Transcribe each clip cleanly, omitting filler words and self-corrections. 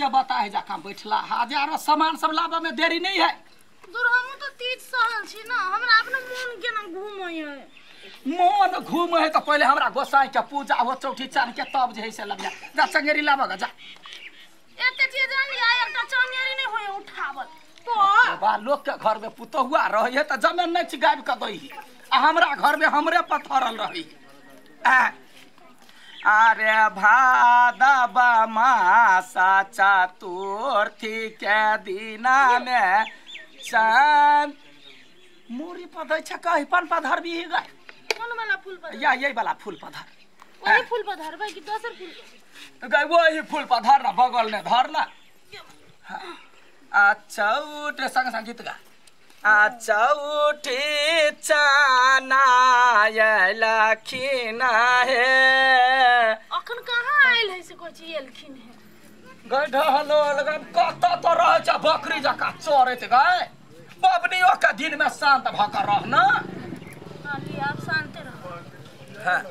के बताए जकाँ बैठला हजारो सामान सब लाबऽ में देरी नहीं है। दूर हम तो तीज सहल छी ना, हमरा अपना मोन केना घूमै है। मोन घूमै है तो पहले हमरा गोसाई के पूजा हो चौठी चाँद के तब जे है से लगिया। जा चंगेरी लाबऽ ग जा। एते चीज आनलियै एकटा चंगेरी नहीं होय उठावल। तो बा लोग के घर में पुतहुआ रहै है त जमेन नहीं छी गाबि के दै है आ हमरा घर में हमरे पथरल रहै है। अरे भादवा मासा चतुर्थी के दिना में चांद मूरी पर दै छै कहीं पान पधर भी गए। कौन वाला फूल पर? या यही वाला फूल पधर। वही फूल पर धरबै कि दोसर फूल पर? गए वही फूल पर धर ना, बगल ने धर ना। आ चौठ संग संग गीत गा। आ चौठी चाना अयलखिन हे। अखन कहाँ आयल है से कोची एलखिन हे? गए ढहलो लगन कत तो रहै छै बकरी जकाँ चरैत गए। पबनियो के दिन में शांत भ के रह ना। हां आप शांत रहो। हां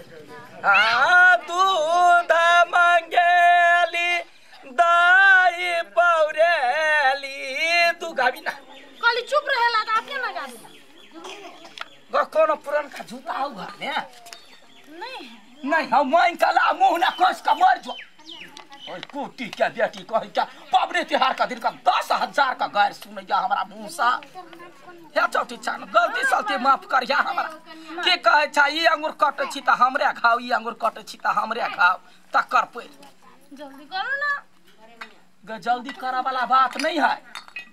आ दूध मंगेली दाई पौरेली तू गाबी ना। कहली चुप रहेला त आप केना गाबी? ग कोनो पुरनका जूता हौ घर में? नहीं नहीं हम मांग कला मुंह ना कस के मर जो। ओए कुटी के बेटी कहि के पबनी तिहार का दिन का 10,000 का गैर सुनैया हमरा मुंह सा। हे चौठी चान गलती सलती माफ करिया हमरा। के कहै छै ई अंगूर कटै छी त हमरे खाओ, ई अंगूर कटै छी त हमरे खाओ तकर पे जल्दी करू ना। ग जल्दी करे वाला बात नहीं है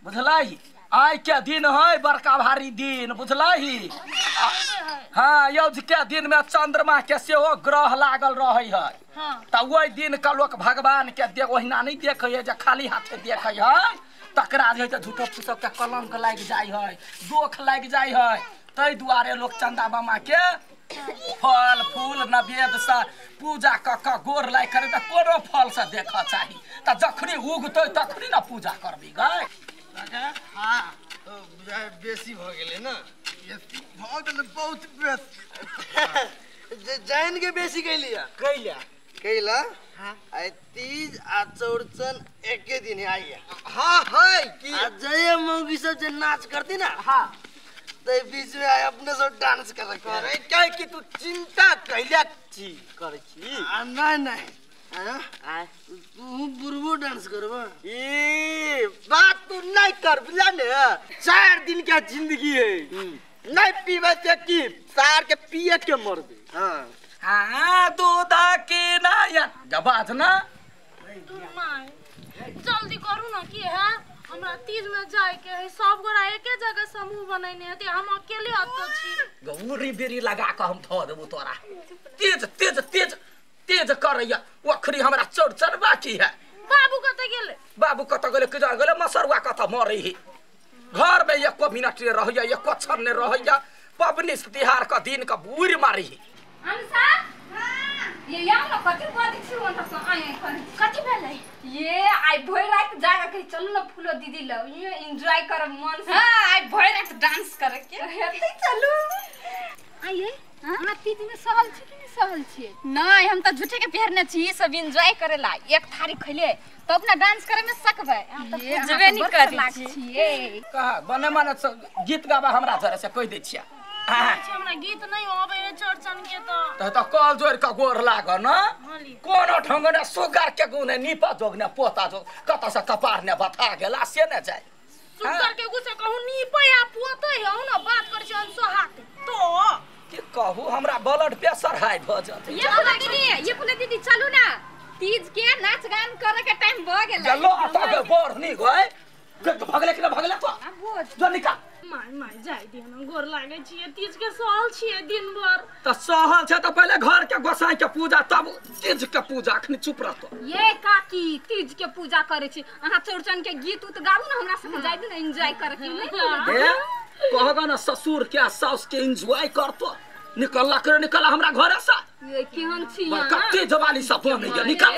बुझलाई। आइ के दिन है बड़का भारी दिन बुझलाई। हाँ यौज के दिन में चंद्रमा के सेहो ग्रह लागल रहे है। हाँ। त ओहि दिन के लोक भगवान के देख ओहिना नहीं देखे है जे खाली हाथे देखे है तकरा जे है झूठो फूसो के कलंक लागि जाइ है, दोख लागि जाइ है। ताहि दुआरे लोक चंदा मामा के फल फूल नवेद से पूजा क क गोर लागि करे त कोनो फल से देख चाही त जखनी उगतै तखनी न पूजा करबी गए। हाँ तो बेसी भ गेलै ना, भ गेलै बहुत बेसी। जान के बेसी कैलिया कैला कैला। हाँ आई तीज आ चौरचन एके दिन आई है। हाँ है कि आ जय मौगी सब जे नाच करती ना। हाँ तो बीच में आए अपने सब डांस कर करे काहे कि तू चिंता कैला छी करै छी। आ नहीं नहीं आ तू बुरबो डांस करबा ई बात तू नहीं कर बुझला ने। 4 दिन का जिंदगी है नहीं पीबे से की सार के पिए के मरबे। हां हां दूध के ना जबाज ना तू my जल्दी करू ना की है हमरा तीज में जाय के है। सब गोरा एके जगह समूह बनैने हते हम अकेले अत छी। गौरी बेरी लगा के हम धो देबो तोरा। तेज तेज तेज तेज करैया ओखरी हमरा चौरचन बाकी है। बाबू कत गेले? बाबू कत गेले के जा गेले मसरुआ कत मरै है। घर में एको मिनट ने रहैया एको क्षण ने रहैया। पबनी तिहार का दिन का बुर मारी है। अनसा हां ये याम न कथि बात छी ओन से आय कथि भेलै ये आई भरि रात जागा के चलू न फूलो दीदी ल ये एंजॉय करब मन से। हां आई भरि रात डांस करे के हेतै चलू। आइए हां तीज में सहल छी कि नहीं सहल छी? नहीं हम त झूठे के पहिरने छी सब एंजॉय करेला। एक थारी खइले तब ना डांस करे में सकबै। हम त बुझबे नहीं करै छी। कहा बने माने गीत गाबा हमरा जरे से कहि दै छिया। हमरा गीत नहीं आबै है चौरचन के त कल जोड़ के गोर लाग न कोनो ढंग ने सुगर के गुने नीपा जोग ने पोता जोग कत से कपार ने बथा गेला से ने जाय। सुगर के गुसे कहू नीपै आ पोतै हौ न बात करै छी अनसोहात तो के कहू हमरा ब्लड प्रेशर हाई भ जतै। ये फूला दीदी ये फूला दीदी चलू ना तीज के नाच गान करे के टाइम भ गेलै। चलो अत के बोर नी गए भगले कि न भगले तो जो निकाल। My my जाय दियो न गोर लागे छियै तीज के सहल छियै दिन भर। त सहल छै त पहिले घर के गोसाई के पूजा तब तीज के पूजा। अखनी चुप रहतो। ये काकी तीज के पूजा करे छी अहाँ चौरचन के गीत उत गाबू न हमरा संग जाय दियो न एंजॉय करे के नहीं। ए कहगा न ससुर के सास के एंजॉय करतो निकलला करे निकल हमरा घर से। ये केहन छी अहाँ कते जवाली सब बनै के निकल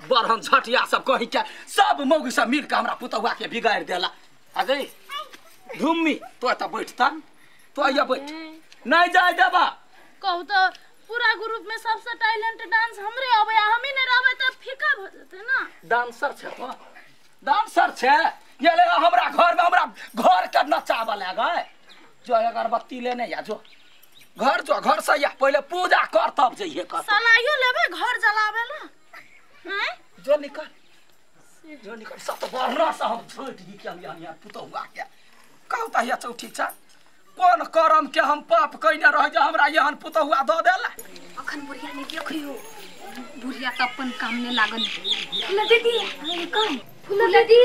बरहन झटिया सब कहि के सब मौगी सब मिल के हमरा पुतहुआ के बिगाड़ देला। आ गई धुम्मी तो एत बैठता तो आइया बैठ नहीं जाय देबा। कहू तो पूरा ग्रुप में सबसे टैलेंट डांस हमरे आवे, हम ही नहीं रहबे त फीका भ जते ना। डांसर छे तो डांसर छे ये ले हमरा घर में हमरा घर के नचाबे लागे जो अगरबत्ती लेने या जो घर जो घर से या पहले पूजा कर तब जइहे कर सलाइयो लेबे घर जलाबे ला हैं जो निकल सब वर्ण से हम छोट ही के हम पुतहुआ के कहू त या चौठी चा कोन करम के हम पाप कइने रह जे हमरा एहन पुतहुआ द देला। अखन बुढ़िया ने देखियो बुढ़िया त अपन काम में लागल। फूलो दीदी कौन फूलो दीदी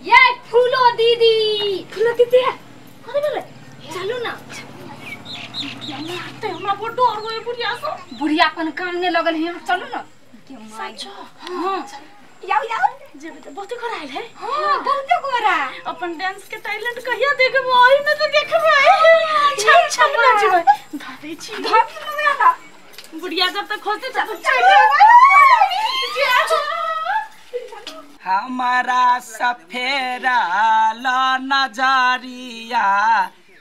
ये फूलो दीदी फूलो दीदी कथि भेलै चलू ना बुढ़िया आते हमरा बड़ डर होय बुढ़िया से। बुढ़िया अपन काम में लगल है चलू ना सच हां याओ याओ जेबे त बहुते गोरा आयल है। हां बहुते गोरा अपन डांस के टैलेंट कहिया देखबो ओही में त देखबे छम छम नाचबे धरे छी धर ना ना बुढ़िया जब तक खोजते तब हमारा सफेरा ला नजरिया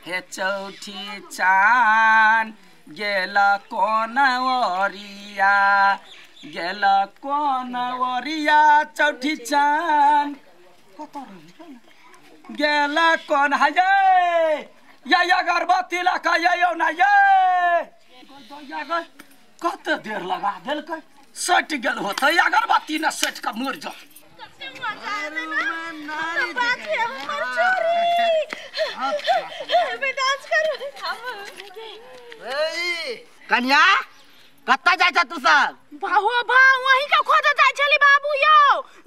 हे चौठी चान गेला कोन ओरिया गेला कोन ओरिया चौठी चान गेला कोन है ये या अगरबत्ती लगा ये ना ये कत देर लगा देलकै सटि गेल होतै अगरबत्ती न सटि कऽ मरि जाओ। कते मजा आएले ना बाजे हमर चोरी बे डांस कर ए कन्या कत्ता जाय छ तू सब? बाहो बा वही के खोज जाय छली बाबू यौ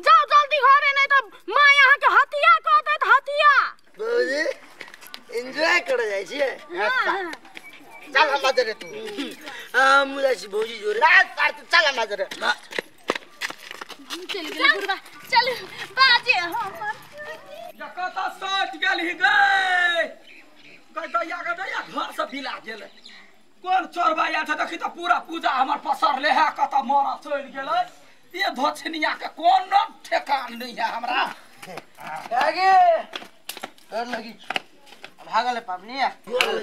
जाओ जल्दी घरे नहीं त मां यहाँ के हतिया कह देत हतिया। बाबूजी एंजॉय कर जाय छी चल हम जरे तू हम जाय छी भौजी जोरे ना सार तू चल हम जरे चल गेल बुढ़वा चल बाजे हमर कता सट गेल ही गई गई दैया के दैया घर से बिला गेल कोन चोरबा आयल छै देखी त पूरा पूजा हमर पसरले है कत मरा चलि गेलै ये धोछनिया के कोन ठेकान नहीं है हमरा आगे डर लगी भागल पाबनी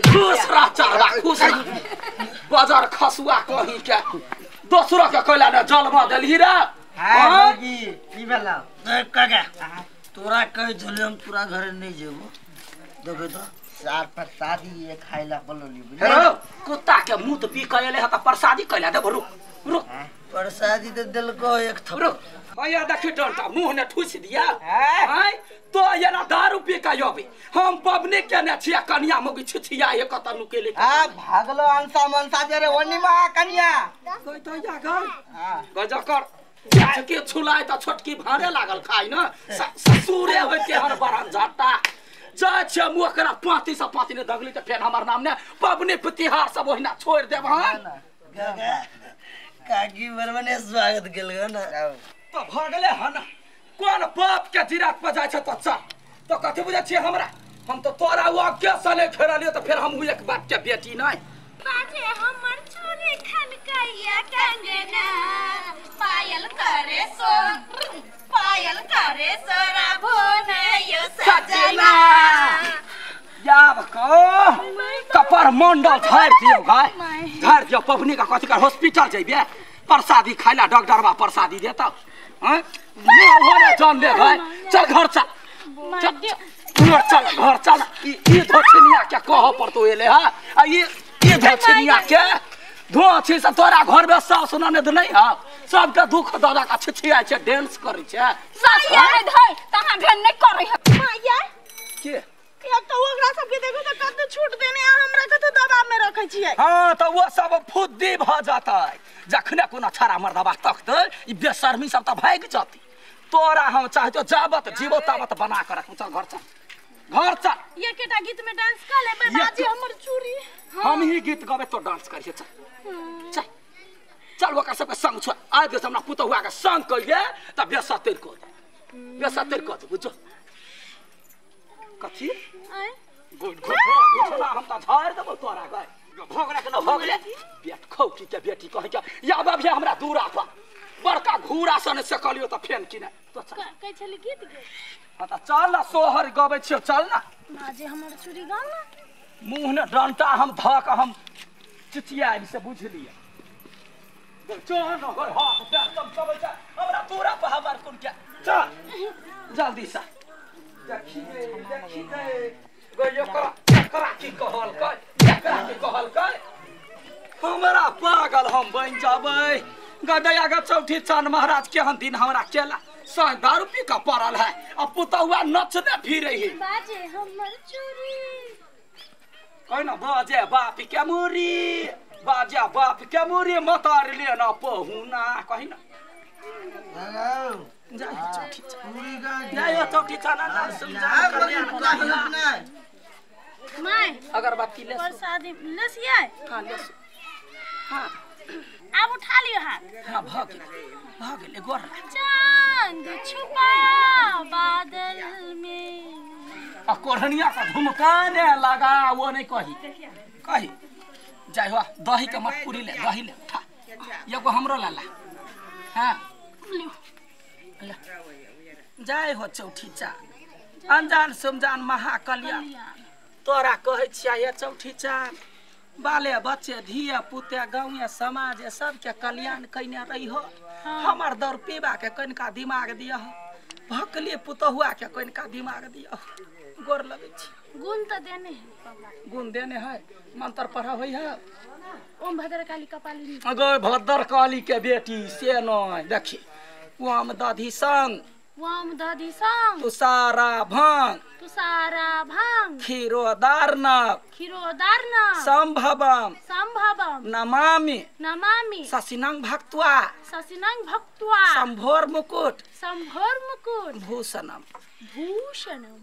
खुश रह चरबा खुश रह बाजार खसुआ कहीं के दोसरो के कैला ने जलमा देलही रे। हां लगी की भेला काका तोरा कह झले हम पूरा घर नहीं जेबो देखो तो सार प्रसादी ये खाइला बोलली हेरो कुत्ता के मुंह त पी कएले ह त प्रसादी कैला देबो रुक रुक प्रसादी त देलको एक थप रुक भैया देखी डंटा मुंह ने ठुस दिया हैं तो एना दारू पी के अबे हम पबनी के ने छिया कनिया मोगी छिछिया एक कत नुकेले आ भागलो अंसा मनसा जे रे ओनी मा कनिया गई त या गई गजकर के छुलाय त छोटकी भारे लागल खाइ न ससुरे होय के हर बरन झट्टा जाय छै मुँह ओकरा पाँती से पाँती ने दगली त फेर हमर नाम ने पबनी तिहार सब ओहिना छोड़ देब हन। काकी बरमने स्वागत गेल न त भगले हन कोन बाप के जिरात पर जाय छै त चल त कथि बुझै छियै हमरा हम त तोरा ओ के सले खेरलियो त फेर हम एक बाप के बेटी नै। बाजे हमर चूड़ी खनकैया कंगना पायल करे सो पायल करे सोरा भोनयो सजना याब को कपर मंडल झाड़ दियो गाय झाड़ दियो पबनी का कथि कर हॉस्पिटल जइबे प्रसादी खाइला डॉक्टरबा प्रसादी देता हैं मोर जान ले भाई चल घर चल चल चल घर चल ई धोछनिया के कह पड़तो एले हां आ ई धोछनिया के धोछी से तोरा घर में सास ननद नहीं है सबके दुख दादा का छिछिया छै डांस करै छै सास ननद है तहां भेन नहीं करै है माया के एक तो ओकरा सब के देखो त कत छूट देने आ हमरा के तो दबाव में रखै छियै। हां त वो सब फुद्दी भ जातै जखने कोनो छाड़ा मर्दबा तकतै ई बेशर्मी सब त भागि जतै तोरा हम चाहतो जाबत जीवो ताबत बना के रखू चल घर चल घर चल एकेटा गीत में डांस कर लेबै बाजी हमर चूड़ी हम ही गीत गबे तो डांस करिए चल चल चल ओकर सबके संग छ आज के हमरा पुतहुआ के संग कहिए त बेसतेर को बेसतेर को बुझो कथी आय गुड गुड हम त झाड़ देबो तोरा गए भोगरा के न भोगले बेट खौकी के बेटी कहि के या बाबी हमरा दूरा पर बड़का घूरा सन से कहलियो त फेन किने तो चल कहै छली गीत गे। हां त चल ना सोहर गबै छियो चल ना बाजे हमर चूड़ी गाउ ना मुंह ने डंटा हम धक हम चिचियाबी से बुझ लिया चल न हाथ पैर चमचबै छै हमरा दूरा पर हमर कोन के चल जल्दी से देखी देखी गयो करा करा की कहल कै एकरा की कहल कै हमरा पागल हम बन जाबै गदया ग चौठी चान महाराज केहन दिन हमरा केला सह दारू पी के पड़ल है आ पुतौआ नचने फिरे है बाजे हमर चूड़ी कहना बाजे बाप के मुरी बाजे बाप के मुरी मतार ले ना पहुना कहि ना जाय चौठी चान ना समझा my अगरबत्ती ले प्रसादी लेसियै। हां ले हां आब उठा लियो हाथ। हां भ गेल गोर चांद छुपा बादल में आ कोढ़निया का धुमकाने लगा वो नहीं कही कही जाय हो दही के मटकुरी ले दही ले उठा एगो हमरो ला ला। हां ले जाय हो चौठी चान अनजान सुमजान महाकल्याण तोरा कहै छियै ये चौठी चान बाले बच्चे धिया पुते गाँव समाज सबके कल्याण कइने रही हो। हमर दौड़ पीबा के कनिका दिमाग दिया भकले पुतहुआ के कनिका दिमाग दिया। गोर लगै छी। गुण तो देने है बाबा। गुण देने है मंत्र पढ़ा होई है ओम भद्रकाली कपालिनी। अगर भद्रकाली के बेटी से नय देखी ओम दधि संग वाम दधि संग तुषारा भांग तुषारा भांग क्षीरोदार्णव क्षीरोदार्णव संभवम संभवम नमामि नमामि शशिनंग भक्त्वा शशिनंग भक्त्वा शंभोर मुकुट शंभोर मुकुट भूषणम भूषणम।